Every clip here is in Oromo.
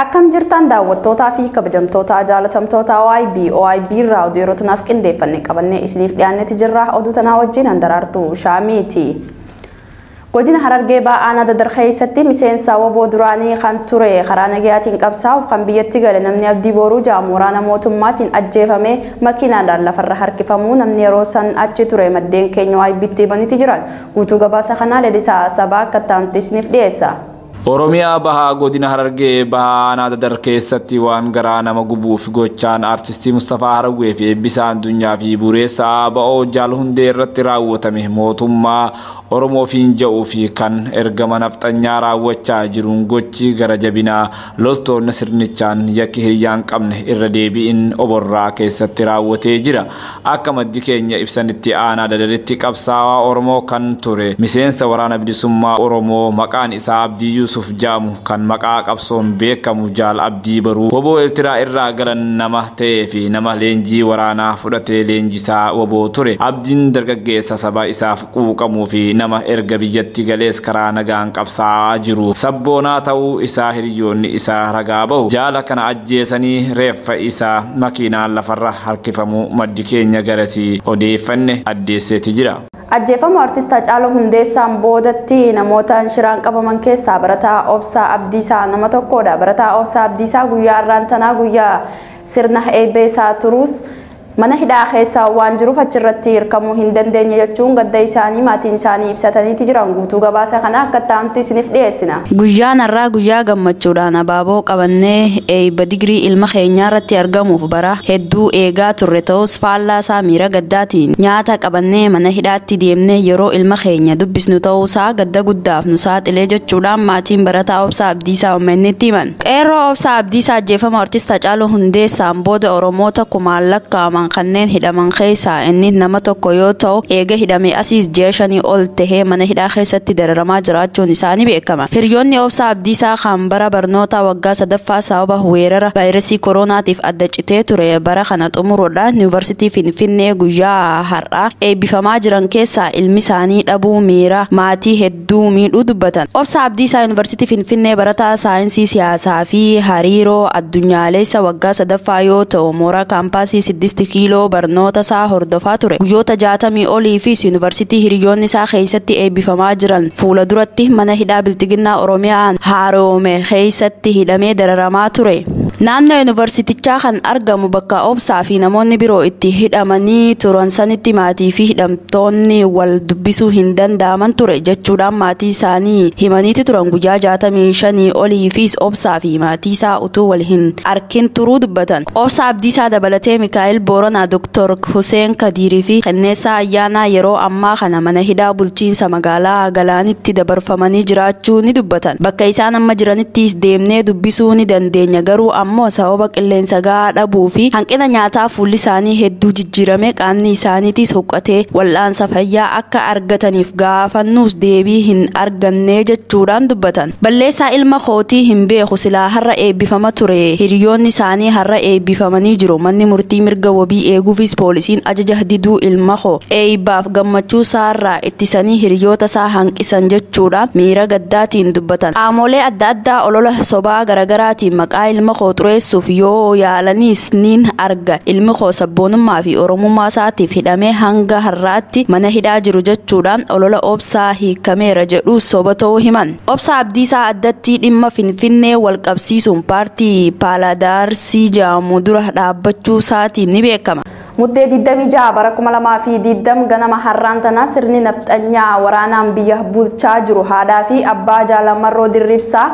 Akkam jirtan daawwattootaa fi kabajamtoota jaalatamtoota OIB OIB irraa oduu yeroo tanaaf qindeeffanne qabannee isiniif dhiyaannetti jirra. Oduu tanaa wajjin Handaraartuu Shaamiiti. Godina Harargee Baha Aanaa Dadar keessatti miseensa WBO duraanii kan ture karaa nagayaatiin qabsaa'uuf kan biyyatti gale namni Abdii Booruu jedhamu waraana mootummaatiin ajjeefamee makiinaadhaan lafarra harkifamuu namni yeroo san achi ture maddeen keenya OIBtti himaniiti jiran. Guutuu gabaasa kanaa Lalisaa Sabaa akka ta'antti isiniif dhiyeessa. Oromiyaa Bahaa Godina Harargee Baha Aanaa Dadar keessatti waan garaa nama gubuuf gochaan aartistii Mustafaa Harawwee fi Eebbisaa Addunyaa fi Bureessaa Ba'oo Jaal Hundee irratti raawwatame mootummaa Oromoofiin ja'uu fi kan ergama nafxanyaa raawwachaa jiruun gochi gara jabinaa loltoonni sirnichaan yakki hiriyyaan qabne irra deebi'in oborraa keessatti raawwatee jira. Akka maddi keenya ibsanitti Aanaa Dadaritti qabsaa'aa Oromoo kan ture miseensa waraana bilisummaa Oromoo maqaan isaa Abdii Yusuf Jaamu kan maqaa qabsoon beekamu Jaal Abdii Baruu WBO Eertiraa irraa galan nama ta'ee fi nama leenjii waraanaa fudhatee leenjisaa WBO ture. Abdiin dargaggeessa saba isaaf quuqamuu fi nama erga biyyatti galees karaa nagaan qabsaa'aa jiru. Sabboonaa ta'uu isaa hiriyoonni isaa ragaa bahu. Jaala kana ajjeesanii reeffa isaa makiinaan lafarra harkifamuu maddi keenya garasii odeeffanne addeesseeti jira. Ajjeefamuu artist Haacaaluu Hundeessaan boodatti namoota shiraan qabaman keessaa barataa Obsaa Abdiisaa nama tokkodha. Barataa Obsaa Abdiisaa guyyaa har'aan tanaa guyyaa sirna eebba isaa turuus mana hidhaa keessa waan jiruuf achirratti hirkamuu hin dandeenye jechuun gadda isaanii maatiin isaanii ibsataniiti jiran. Guutuu gabaasa kana akka ta'antu isiniif dhiyeessina. Guyyaan har'aa guyyaa gammachuudhaan abaaboo qabannee eebba digirii ilma keenyaa irratti argamuuf bara hedduu eegaa turre ta'us faallaa isaa miira gaddaatiin nyaata qabannee mana hidhaatti deemnee yeroo ilma keenya dubbisnu ta'uusaa gadda guddaaf nu saaxilee jechuudhaan maatiin barataa Obsaa Abdiisaa uummannitti himan. Qeerroo Obsaa Abdiisaa ajjeefama artist Haacaaluu Hundeessaan booda Oromoota kumaan lakkaa'aman kanneen hidhaman keessaa inni nama tokko yoo ta'u eega hidhame asiis ji'a 5 ol tahee mana hidhaa keessatti dararamaa jiraachuun isaanii beekama. Hiriyoonni Obsaa Abdiisaa kan bara barnoota waggaa sadaffaa sababa weerara vaayirasii kooroonaatiif adda citee ture bara kana xumuruudhaan yuunivarsiitii Finfinnee guyyaa har'aa eebbifamaa jiran keessaa ilmi isaanii dhabuu miira maatii hedduu miidhuu dubbatan. Obsaa Abdiisaa yuunivarsiitii Finfinnee barataa saayinsii siyaasaa fi hariiroo addunyaalessa waggaa sadaffaa yoo ta'u mooraa kaampaasii 6 kiiloo barnoota isaa hordofaa ture. Guyyoota 60 olii fi yuunivarsiitii hiriyoonni isaa keessatti eebbifamaa jiran fuula duratti mana hidhaa Biltiginnaa Oromiyaan haaromee keessatti hidhamee dararamaa ture. Naannoo yuunivarsiitichaa kan argamu bakka Obsaa fi namoonni biroo itti hidhamanii turan sanitti maatii fi hidhamtoonni wal dubbisuu hin danda'aman ture jechuudhaan maatii isaanii himaniiti turan. Guyyaa 65 olii fi Obsaa fi maatii isaa utuu wal hin arkin turuu dubbatan. Obsaa Abdiisaa dabalatee Mikaa'el Booranaa, Dr. Hussein Kadiirii fi Kenneessaa Ayyaanaa yeroo ammaa kana mana hidhaa bulchiinsa magaalaa Galaanitti dabarfamanii jiraachuu ni dubbatan. Bakka isaan amma jiranittis deemnee dubbisuu ni dandeenya garuu ammoo sababa qilleensa gahaa dhabuu fi hanqina nyaataa fuulli isaanii hedduu jijjiirame qaamni isaaniitis huqqatee wal'aansa fayyaa akka argataniif gaafannuus deebii hin arganne jechuudhaan dubbatan. Balleessaa ilma kootii hin beeku silaa har'a eebbifama ture. Hiriyoonni isaanii har'a eebbifamanii jiru. Manni murtii mirga wabii eeguufis poolisiin ajaja diduu ilma koo eebbaaf gammachuu isaarraa ittisanii hiriyoota isaa hanqisan jechuudhaan miira gaddaatiin dubbatan. Qaamolee adda addaa olola sobaa garagaraatiin maqaa ilma koo xureessuuf yoo yaalanis niin arga. Ilmi koo sabboonummaa fi oromummaa isaatiif hidhamee hanga har'aatti mana hidhaa jiru jechuudhaan olola Obsaa hiikameera jedhu soba ta'uu himan. Obsaa Abdiisaa addatti dhimma Finfinnee wal qabsiisuun paartii Paaladaarsii jedhamu dura dhaabbachuu isaatiin ni beekama. Muddee 26 bara 2020 ganama har'aan tanaa sirni nafxanyaa waraanaan biyya bulchaa jiru haadhaa fi abbaa Jaalamarroo Dirribsaa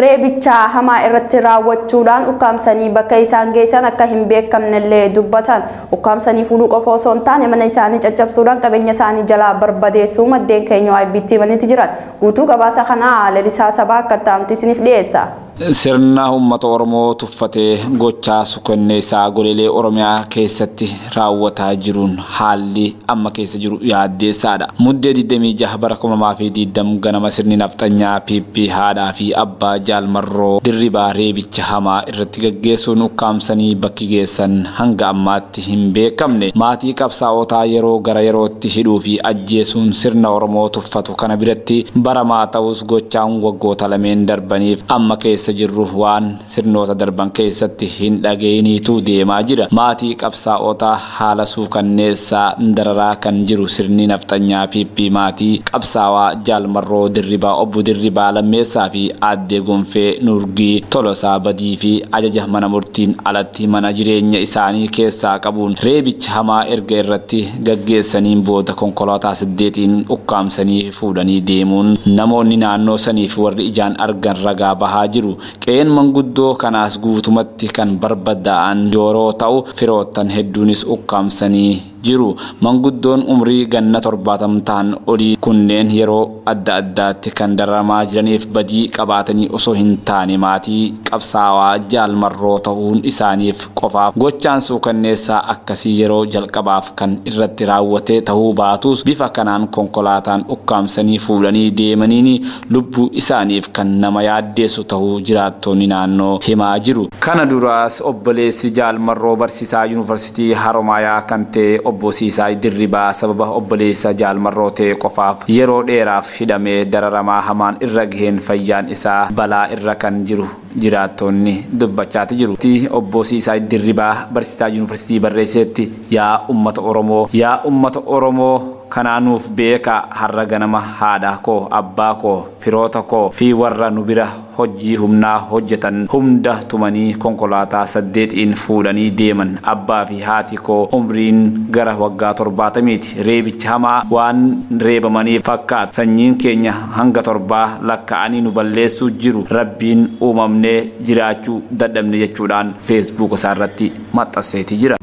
reebichaa hamaa irratti raawwachuudhaan ukkaamsanii bakka isaan geessan akka hin beekamnellee dubbatan. Ukkaamsanii fuudhuu qofa osoo hin taane mana isaanii caccabsuudhaan qabeenya isaanii jalaa barbadeessuu maddeen keenya OIBtti himaniiti jiran. Guutuu gabaasa kanaa Lalisaa Sabaa akka ta'antu isiniif dhiyeessa. Sirna uummata Oromoo tuffatee gochaa suukanneessaa goleelee Oromiyaa keessatti raawwataa jiruun haalli amma keessa jiru yaaddeessaadha. Muddee 26 bara 2020 ganama sirni nafxanyaa PP haadhaa fi abbaa Jaalmarroo Dirribaa reebicha hamaa irratti gaggeessuun ukkaamsanii bakki geessan hanga ammaatti hin beekamne. Maatii qabsaa'otaa yeroo gara yerootti hidhuu fi ajjeesuun sirna Oromoo tuffatu kana biratti baramaa ta'us gochaan waggoota lameen darbaniif amma keessa keessa jirru waan sirnoota darban keessatti hin dhageenyiitu deemaa jira. Maatii qabsaa'otaa haala suukanneessaa dararaa kan jiru sirni nafxanyaa PP maatii qabsaawaa Jaal Marroo Dirribaa, obbo Dirribaa Lammeessaa fi aadde Gonfee Nurgii Tolosaa badii fi ajaja mana murtiin alatti mana jireenya isaanii keessaa qabuun reebicha hamaa erga irratti gaggeessaniin booda konkolaataa 8 ukkaamsanii fuudhanii deemuun namoonni naannoo saniif warri ijaan argan ragaa bahaa jiru. Qe'een manguddoo kanaas guutumatti kan barbadaa'an yeroo ta'u firoottan hedduunis ukkaamsanii jiru. Manguddoon umrii ganna 70 ta'an olii kunneen yeroo adda addaatti kan dararamaa jiraniif badii qabaatanii osoo hin taane maatii qabsaawaa Jaal Marroo ta'uun isaaniif qofaaf gochaan suukanneessaa akkasii yeroo jalqabaaf kan irratti raawwate ta'uu baatus bifa kanaan konkolaataan ukkaamsanii fuudhanii deemaniin lubbuu isaaniif kan nama yaaddeessu ta'uu jiraattonni naannoo himaa jiru. Kana duraas obboleessi Jaal Marroo barsiisaa Yuunivarsiitii Haromaayaa kan ta'e obbo Siisaay Dirribaa sababa obboleessa Jaal Marroo ta'e qofaaf yeroo dheeraaf hidhamee dararamaa hamaan irra gaheen fayyaan isaa balaa irra kan jiru jiraattonni dubbachaati jiru. Obbo Siisaay Dirribaa barsiisaa Yuunivarsiitii barreesseetti yaa uummata Oromoo, yaa uummata Oromoo kanaanuuf beeka, har'a ganama haadha koo, abbaa koo, firoota koo fi warra nu bira hojii humnaa hojjetan hunda tumanii konkolaataa 8 fuudhanii deeman. Abbaa fi haati koo umriin gara waggaa 70ti. Reebicha hamaa waan reebamaniif fakkaatu. Sanyiin keenya hanga 7 lakkaa'anii nu balleessuu jiru. Rabbiin uumamnee jiraachuu dadhabne jechuudhaan Facebook isaarratti maxxanseeti jira.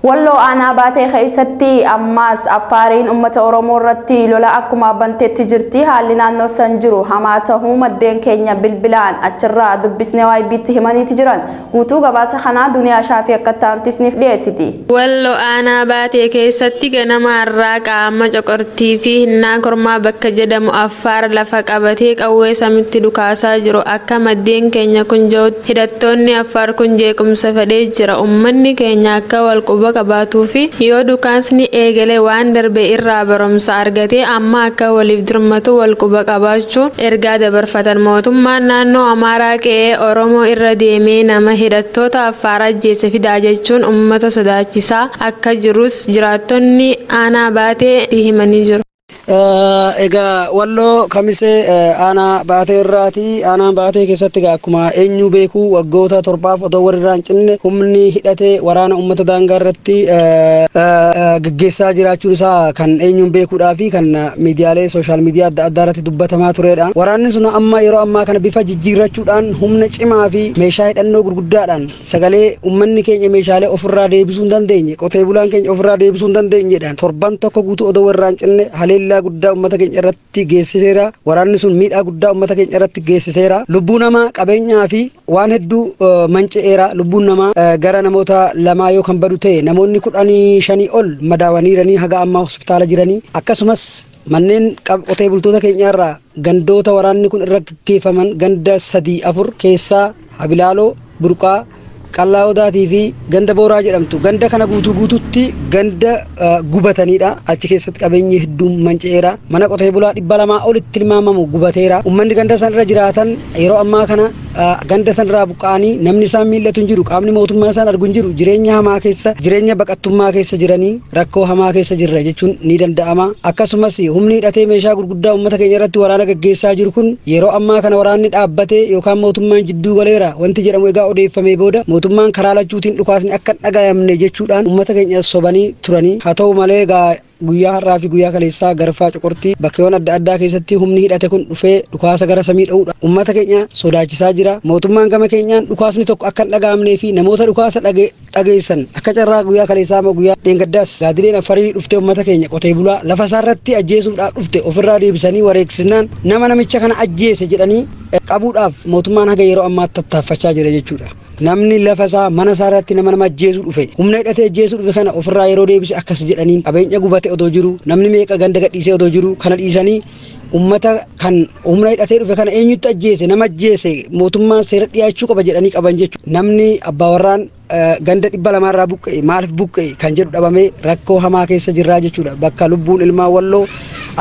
Walloo aanaa baatee keessatti ammaas Affaariin uummata Oromoo irratti lola akkuma banteetti jirti. Haalli naannoo san jiru hamaa tahuu maddeen keenya bilbilaan achirraa dubbisnee YB'tti himaniiti jiran. Guutuu gabaasa kanaa Duniyaa Shaafii akka ta'anti isiniif dhiyeessiti. Walloo aanaa baatee keessatti ganama irraa qaama coqortii fi hinnaa kormaa bakka jedhamu Affaar lafa qabatee qawwee samitti dhukaasaa jiru. Akka maddeen keenya kun jirutti hidhattoonni Affaar kun jeequmsa fedhee jira. Uummanni keenya akka wal quba qabaatuu fi yoo dhukaasni eegale waan darbe irraa barumsa argatee amma akka waliif dirmatu wal quba qabaachuun ergaa dabarfatan. Mootummaan naannoo Amaaraa qe'ee Oromoo irra deemee nama hidhattoota Affaar ajjeese fidaa jechuun uummata sodaachisaa akka jirus jiraattonni aanaa baatee himanii jiru. Egaa Walloo Kamisee aanaa baatee irraati. Aanaan baatee keessatti egaa akkuma eenyu beeku waggoota 7 otoo warri irraa hin cinne humni hidhatee waraana uummata daangaa irratti gaggeessaa jiraachuun isaa kan eenyuun beekuudhaa fi kan miidiyaalee sooshaal miidiyaa adda addaa irratti dubbatamaa turedha. Waraanni sun amma yeroo ammaa kana bifa jijjiirrachuudhaan humna cimaa fi meeshaa hidhannoo gurguddaadhaan sagalee uummanni keenya meeshaalee ofirraa deebisuu hin dandeenye, qotee bulaan keenya ofirraa deebisuu hin dandeenyedhaan torban tokko guutuu odoo warri irraa hin cinne haleellaa guddaa uummata keenya irratti geessiseera. Waraanni sun miidhaa guddaa uummata keenya irratti geessiseera. Lubbuu namaa, qabeenyaa fi waan hedduu manca'eera. Lubbuun namaa gara namoota 2 yoo kan badu ta'e namoonni 15 ol madaawaniiranii haga ammaa hospitaala jiranii. Akkasumas manneen qotee bultoota keenya irraa gandoota waraanni kun irra gaggeeffaman ganda 3 4 keessaa Habilaaloo, Burqaa, Qallaa Odaatii fi ganda Booraa jedhamtu ganda kana guutuu guututti ganda gubataniidha. Achi keessatti qabeenyi hedduun manca'eera. Mana qotee bulaa 200 olitti tilmaamamu gubateera. Uummanni ganda san irra jiraatan yeroo ammaa kana ganda san irraa buqqa'anii namni isaan miillatu hin jiru, qaamni mootummaa isaan argu hin jiru. Jireenya hamaa keessa, jireenya baqattummaa keessa jiranii rakkoo hamaa keessa jirra jechuun ni danda'ama. Akkasumas humni hidhatee meeshaa gurguddaa uummata keenya irratti waraana gaggeessaa jiru kun yeroo ammaa kana waraanni dhaabbatee yookaan mootummaan jidduu galeera wanti jedhamu egaa odeeffamee booda mootummaan karaa lachuutiin dhukaasni akka hin dhagayamne jechuudhaan uummata keenya sobanii turanii. Haa ta'u malee egaa guyyaa har'aa fi guyyaa kaleessaa garfaa coqortii bakkeewwan adda addaa keessatti humni hidhate kun dhufee dhukaasa gara samii dha'uudha uummata keenya sodaachisaa jira. Mootummaan gama keenyaan dhukaasni tokko akka hin dhaga'amnee fi namoota dhukaasa dhageessan akka carraa guyyaa kaleessaa immoo guyyaa dheengaddaas gaadileen Affarii dhuftee uummata keenya qotee bulaa lafa isaarratti ajjeesuudhaaf dhufte ofirraa deebisanii wareegsinaan nama namicha kana ajjeese jedhanii qabuudhaaf mootummaan haga yeroo ammaatti tattaaffachaa jira jechuudha. Namni lafa isaa mana isaa irratti nama ajjeesuu dhufe humna hidhatee ajjeesuu dhufe kana ofirraa yeroo deebise akkas jedhaniin qabeenya gubate odoo jiru namni meeqa ganda gadhiisee odoo jiru kana dhiisanii Uummata kan humna hidhatee dhufe kana eenyutti ajjeese nama ajjeese mootummaan seera dhiyaachuu qaba jedhanii qaban jechuudha. Namni abbaa warraan ganda 200 irraa buqqa'e maaliif buqqa'e kan jedhu dhabamee rakkoo hamaa keessa jirraa jechuudha. Bakka lubbuun ilmaa Walloo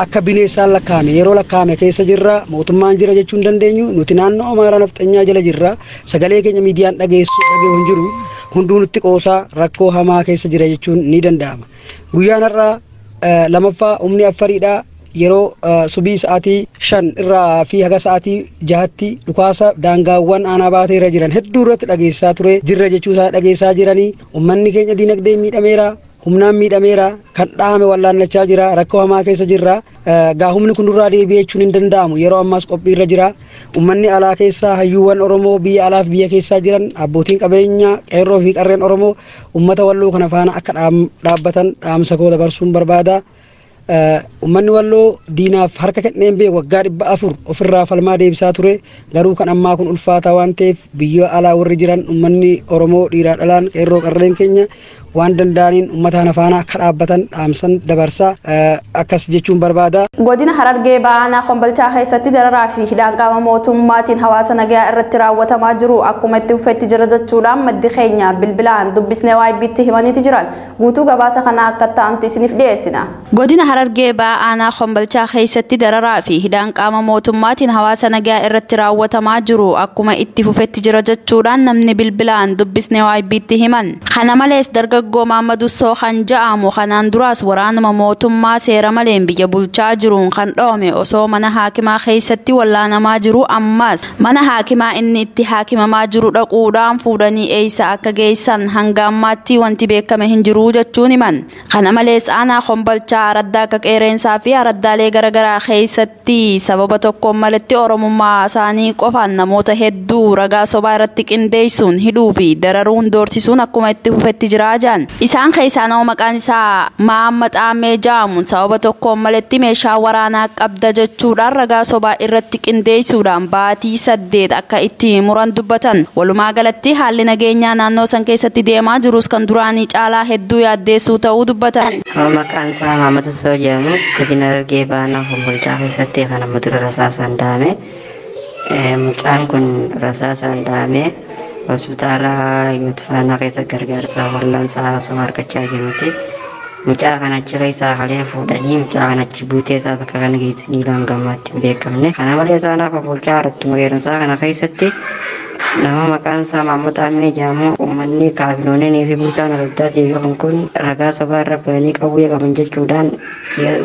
akka bineensaan lakkaa'ame yeroo lakkaa'ame keessa jirra. Mootummaan jira jechuu hin dandeenyu. Nuti naannoo Amaaraa nafxanyaa jala jirra. Sagalee keenya miidiyaan dhageessu dhagee hin jiru. Hunduu nutti qoosaa rakkoo hamaa keessa jira jechuun ni danda'ama. Guyyaan har'aa lamaffaa humni Affariidhaa yeroo subii sa'aatii 5 irraa fi haga sa'aatii 6tti dhukaasa daangaawwan aanaa baatee irra jiran hedduu irratti dhageessaa ture jirra jechuu isaa dhageessaa jiranii. Uummanni keenya diinagdee miidhameera, humnaan miidhameera, kan dhaame wallaannachaa jira, rakkoo hamaa keessa jirra. Gaa humni kun nurraa deebi'ee jechuun hin danda'amu. Yeroo ammaas qophii irra jira. Uummanni alaa keessaa hayyuuwwan Oromoo biyya alaaf biyya keessaa jiran abbootiin qabeenyaa qeerroo fi qarreen Oromoo uummata Walloo kana faana akka dhaabbatan dhaamsa koo dabarsuun barbaada. Uummanni Walloo diinaaf harka kenneen beeku waggaa 400 ofirraa falmaa deebisaa ture. Garuu kan ammaa kun ulfaataa waan ta'eef biyya alaa warri jiran uummanni Oromoo dhiiraa dhalaan qeerroo qarreen keenya waan danda'aniin uummata kana faana akka dhaabbatan dhaamsan dabarsaa akkas jechuun barbaada. Godina Harargee Baanaa Kombolchaa keessatti dararaa fi hidhaan qaama mootummaatiin hawaasa nagayaa irratti raawwatamaa jiru akkuma itti fufetti jira jechuudhaan maddi keenya bilbilaan dubbisnee waayibbiitti himaniiti jiran. Guutuu gabaasa kanaa akka ta'amti isiniif dhiyeessina. Godina Harargee Baanaa Kombolchaa keessatti dararaa fi hidhaan qaama mootummaatiin hawaasa nagayaa irratti raawwatamaa jiru akkuma itti fufetti jira jechuudhaan namni bilbilaan dubbisnee waayibbiitti himan. Kana malees dargaggoo Mahammadu Soohan ja'amu kanaan duraas waraanuma mootummaa seera maleen biyya bulchaa jiruun kan dhoome osoo mana haakimaa keessatti wallaanamaa jiru ammas mana haakimaa inni itti haakimamaa jiru dhaquudhaan fuudhanii eessa akka geessan hanga ammaatti wanti beekame hin jiru jechuun himan. Kana malees aanaa Kombolchaa araddaa akka qeereensaa fi araddaalee garaagaraa keessatti sababa tokkoon malatti Oromummaa isaanii qofaan namoota hedduu ragaa sobaa irratti qindeessuun hidhuu fi dararuun doorsisuun akkuma itti fufetti jiraa jiran. Isaan keessaa nama maqaan isaa Mahammad Aamee jedhamuun sababa tokkoon malatti meeshaa waraanaa qabda jechuudhaan ragaa sobaa irratti qindeessuudhaan baatii 8 akka itti muran dubbatan. Walumaa galatti haalli nageenyaa naannoo san keessatti deemaa jirus kan duraanii caalaa hedduu yaaddeessuu ta'uu dubbatan. Maqaan isaa Mahammad Soo jedhamu godina Harargee Baanaa Kombolchaa keessatti kan amma dura rasaasaan dhaame. Mucaan kun rasaasaan dhaame hospitaala Yuutfaanaa keessa gargaarsa wal'aansaa osoo argachaa jiruuti. Mucaa kana achi keessaa kalee fuudhanii mucaa kana achi buutee isaa bakka kana geessanii hanga ammaatti hin beekamne. Kana malees aanaa Kombolchaa Arattuma Qeerransaa kana keessatti nama maqaan isaa Mahammad Aamee jedhamu uummanni kaabinoonii fi bulchaan araddaa kun kun ragaa sobaa irra bahanii qawwee qaban jechuudhaan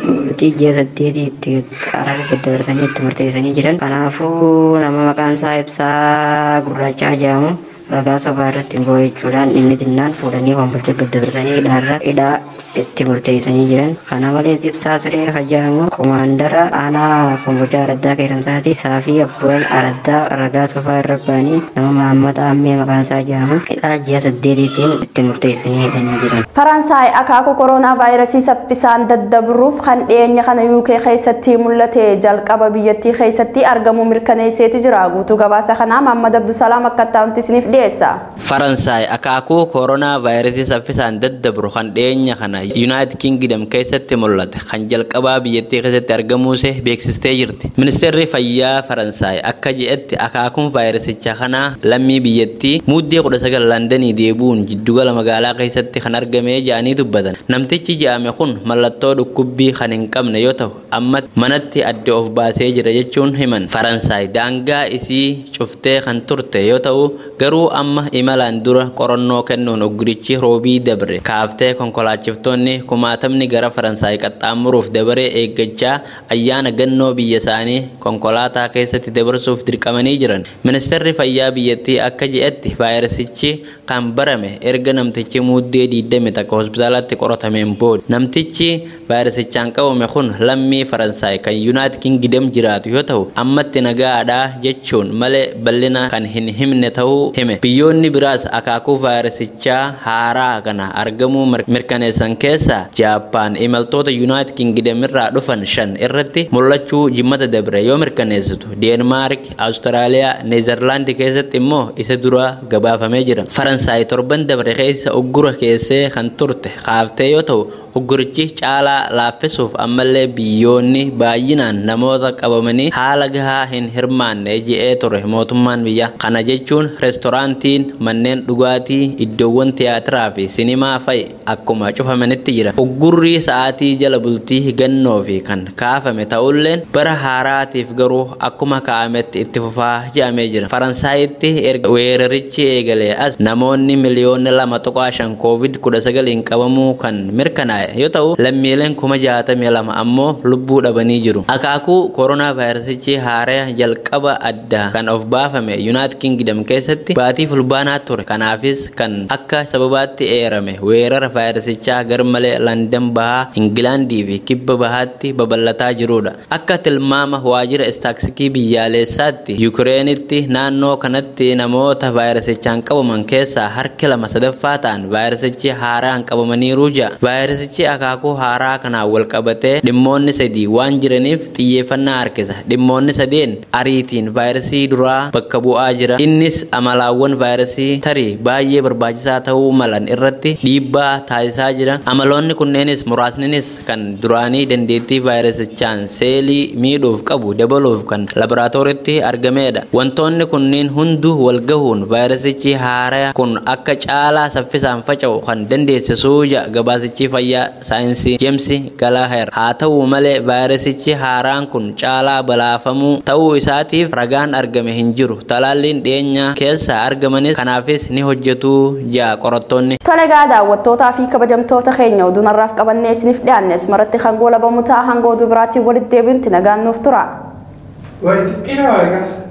murtii ji'a 8 itti araara gaddabarsanii itti murteessanii jiran. Kanaafuu nama maqaan isaa Ibsaa Gurraachaa jedhamu ragaa sobaa irratti hin jechuudhaan inni dinnaan fuudhanii Kombolcha gaddabarsanii hidhaarra hidhaa itti murteessanii jiran. Kana malees Ibsaa Suree jedhamu komaandara aanaa Kombolchaa Araddaa Qeerransaati. Isaa fi abbaan araddaa ragaa sobaa irra bahanii nama Mahammad Aamee maqaan isaa jedhamu hidhaa ji'a 8tiin itti murteessanii hidhanii jiran. Faransaay akaakuu koronaa vaayirasii saffisaan daddabruuf kan dhiyeenya kana UK keessatti mul'ate jalqaba biyyattii keessatti argamu mirkaneesseeti jira. Guutuu gabaasa kanaa Mahammad Abdusalaam akka ta'utti isiniif dhiyeessa. Faransaay akaakuu koronaa vaayirasii saffisaan daddabru kan dhiyeenya kana United Kingdom keessatti mul'ate kan jalqabaa biyyattii keessatti argamuuse beeksistee jirti. Ministeerri fayyaa Faransaay akka jedhetti akaakuun vaayirasichaa kanaa lammii biyyattii muddee 19 Londonii deebi'uun jiddugala magaalaa keessatti kan argame jedhanii dubbatan. Namtichi jedhame kun mallattoo dhukkubbii kan hin qabne yoo ta'u amma manatti adda of baasee jira jechuun himan. Faransaay daangaa isii cuftee kan turte yoo ta'u garuu amma imalaan dura qorannoo kennuun uggurichi roobii dabre kaaftee konkolaachiftoonni kumaatamni gara Faransaay qaxxaamuruuf dabaree eeggachaa ayyaana gannoo biyya isaanii konkolaataa keessatti dabarsuuf dirqamanii jiran. Ministeerri fayyaa biyyattii akka jedhetti vaayirasichi kan barame erga namtichi muddee 21 hospitaalatti qoratameen booda. Namtichi vaayirasichaan qabame kun lammii Faransaay kan United Kingdom jiraatu yoo ta'u ammatti nagaadhaa jechuun malee bal'ina kan hin himne ta'uu hime. Biyyoonni biraas akaakuu vaayirasichaa haaraa kana argamuu mirkaneessan keessaa Jaappaan imaltoota United Kingdom irraa dhufan 5 irratti mul'achuu jimmata dabre yoo mirkaneessitu Deenmaark, Awustiraaliyaa, Neezerlaandi keessatti immoo isa dura gabaafamee jira. Faransaay torban dabre keessa uggura keessee kan turte kaaftee yoo ta'u Uggurichi caalaa laaffisuuf ammallee biyyoonni baay'inaan namoota qabamanii haala gahaa hin hirmaanne je'ee ture mootummaan biyyaa. Kana jechuun reestoraantiin, manneen dhugaatii, iddoowwan tiyaatiraa fi sinimaa fa'i akkuma cufamanitti jira. Uggurri sa'aatii jala bultii gannoo fi kan kaafame ta'ulleen bara haaraatiif garuu akkuma kaa'ametti itti fufaa je'amee jira. Faransaayitti erga weerarichi eegalee as namoonni miliyoona 2.5 COVID-19 qabamuu kan mirkanaa'e yoo ta'u lammiileen 62,000 ammoo lubbuu dhabanii jiru. Akaakuu koronaa vaayirasichi haaraa jalqaba adda kan of baafame Yuunaayitid Kingdom keessatti baatii fulbaanaa ture. Kanaafis kan akka sababaatti eerame weerara vaayirasichaa garmalee Landan bahaa, Ingilaandii fi kibba bahaatti babal'ataa jirudha. Akka tilmaama waajjira istaatistiksii biyyaalessaatti Yukireenitti naannoo kanatti namoota vaayirasichaan qabaman keessaa harki 2/3 ta'an vaayirasichi haaraan qabamaniiru ja'a. Vaayirasichi akaakuu haaraa kanaan wal qabatee dhimmoonni sadii waan jiraniif xiyyeeffannaa harkisa. Dhimmoonni sadeen ariitiin vaayirasii duraa bakka bu'aa jira. Innis amalaawwan vaayirasii tarii baay'ee barbaachisaa ta'uu malan irratti dhiibbaa taasisaa jira. Amaloonni kunneenis muraasninis kan duraanii dandeettii vaayirasichaan seelii miidhuuf qabu dabaluuf kan laboraatooriitti argamedha. Wantoonni kunneen hunduu wal gahuun vaayirasichi haaraa kun akka caalaa saffisaan faca'u kan dandeessisuu ja'a gabaasichi fayyaa saayinsii James Gallagher. Haa ta'u malee vaayirasichi haaraan kun caalaa balaafamuu ta'uu isaatiif ragaan argame hin jiru. Talaalliin dhiyeenya keessa argamanis kanaafis ni hojjetu ja'a qorattoonni. Tolegaa daawwattootaa fi kabajamtoota keenya oduu narraaf qabannee isiniif dhiyaanne asumarratti hangoo labamu ta'a hangoo oduu biraatiin walitti deebiinti nagaan nuuf tura. Wai xiqqina.